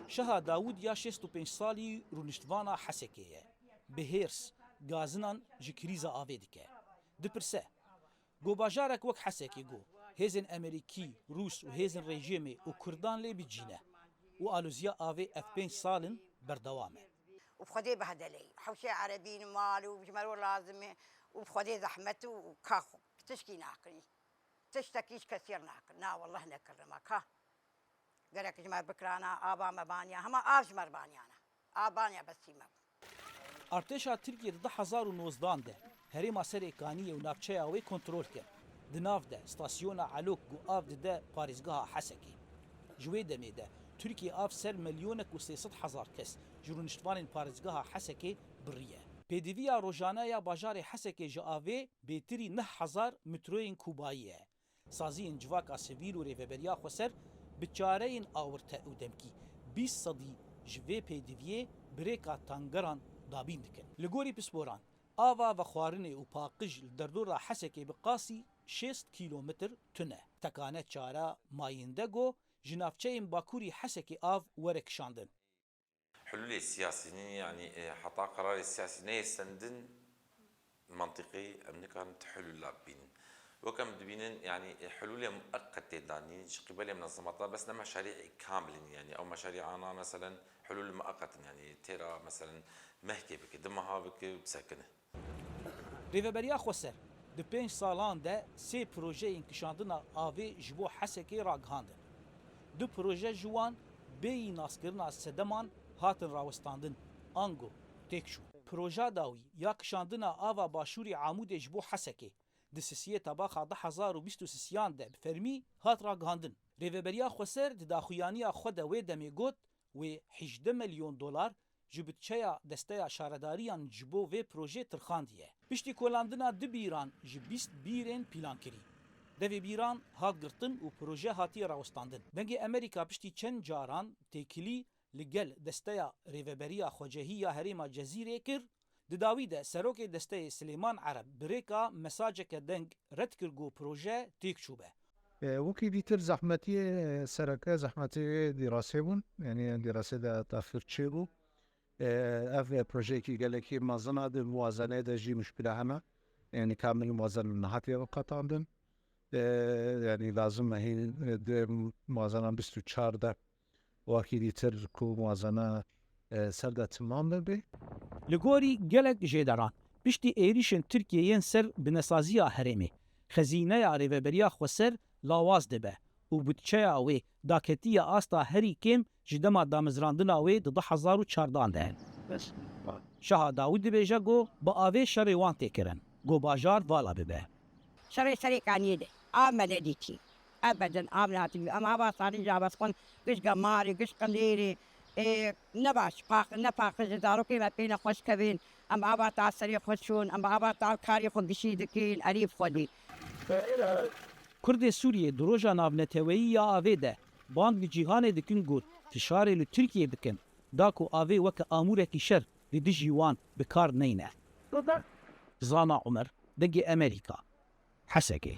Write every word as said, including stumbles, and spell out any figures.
Şaha Dawûd ya şêst û pênc salî rûniştvana Hesekê ye. Bi hêrs, gazinan ji krîza avê dike. Dipirse, Go bajarek wek Hesekê go, hêzên Emerîkî, Rûs û hêzên rejîmê û Kurdan lê bicîne û aloziya avê ev pênc sal in berdewam e. û bi Xwedê behdeleyî. Hewşê erebîn û mal û ji me re lazim e û bi Xwedê zehmet û, û ka xwe tişkî nakin. Tiştekî ji kesî re nakin. Na, wallah nekirina ka. Gerek ji me bikirana, ava me baniya. Hema av ji me re baniyana. Av baniya besî me bû. Artêşa Tirkiyê di du hezar û nozdan de herêma Serê Kaniyê û navçeya wê kontrol kir. Di nav de stasyona Elok ku av dide parêzgeha Hesekê. Ji wê demê de Tirkiye av ser milyonek û sê sed hezar kes ji rûniştvanên parêzgeha Hesekê biriye. Pêdiviya rojane ya bajarê Hesekê ji avê bêtirî neh hezar metroyên kûbayî ye. Saziyên civaka sivîl û Rêveberiya Xweser bi çareyên awirte û demkî bîst sedî ji vê pêdiviyê bi rêka tangeran dabîn dikin. Li gorî pisporan, ava vexwarinê û paqij li derdora Hesekê bi qasî şêst kîlometr tune. Tekane çara mayînde go ji navçeyên bakurî Hesekê av were kişandin. Hulûlê siyasî nî, yanî, e, heta qerarê siyasî neyê sendin, mentiqî em nikarin ti hulûla bibînin. Wek em dibînin, yanî, e, hulûlê mueqetê danîn ji qîbelê minezemata, bes ne meşarî'ê kamil in, yanî ew meşarî'ana, meselen, hulûl mueqet in, yanî têra, meselen, mehkê bike, du meha bike û bisekine. Rêveberiya Xweser di pênc salan de sê projeyên kişandina avê ji bo Hesekê ragihandin. Du proje ji wan bêyî naskirina sedeman hatin rawestandin, ango têk çûn. Proja dawî ya kişandina ava Başûrê Amûdê ji bo Hesekê di sisiyê Tebaxa du hezar û bîst û sisiyan de bi fermî hat ragihandin. Rêveberiya Xweser di daxuyaniya xwe de wê demê got, wê hejdeh milyon dolar ji budçeya Desteya Şaredariyan ji bo vê projê tirxandiye. Piştî kolandina du bîran ji bîst bîrên pîlankirî, devê bîran hat girtin û proje hatiye rawestandin. Dengê Amerîka piştî çend caran têkilî li gel Desteya Rêveberiya Xwecehî ya Herêma Cezîrê kir, di dawî de Serokê Desteyê Silêman Ereb bi rêka mesajeke deng red kir ku proje têk çûbe. E, wekî dîtir zehmetiyê, e, sereke, zehmetiyê dîrasê bûn. Yanî dîrasê de tefir çêbû. E, ev, e, projeyekî gelekî mezin e, di muwazenê de jî muşkile hene. Yanî kamil muwazen nehatiye veqetandin. E, yanî lazim e hîn, e, di muwazena bîst û çar de wekî dîtir ku muwazene, e, ser de timam bibe. Li gorî gelek jêderan, piştî êrîşên Tirkiyê yên ser binesaziya herêmê, xezîneya Rêveberiya Xweser lawaz dibe û budçeya wê daketiye asta herî kêm ji dema damezrandina wê di du hezar û çardan de. Şaha Dawûd dibêje ku bi avê şerê wan tê kirin, ku bajar vala bibe. Şerê Serê Kaniyê de av me nedîtî. Ebeden av nehatî. Em ava salî ji avesxon giş gemarê, giş qilêrê, ê, ne baş, paq-, ne paqij, zarokê me pê nexweş kevên. Em ava ta serê xwe çûn, em ava ta karê xwe gişî dikin, erî bi Xwedê. Kurdê Sûriyê di roja navneteweyî ya avê de bang li cîhanê dikin ku fişarê li Tirkiyê bikin, da ku avê weke amûrekî şer li dijî wan bi kar neyne. Zana Umer, Dengê Amerîka, Hesekê.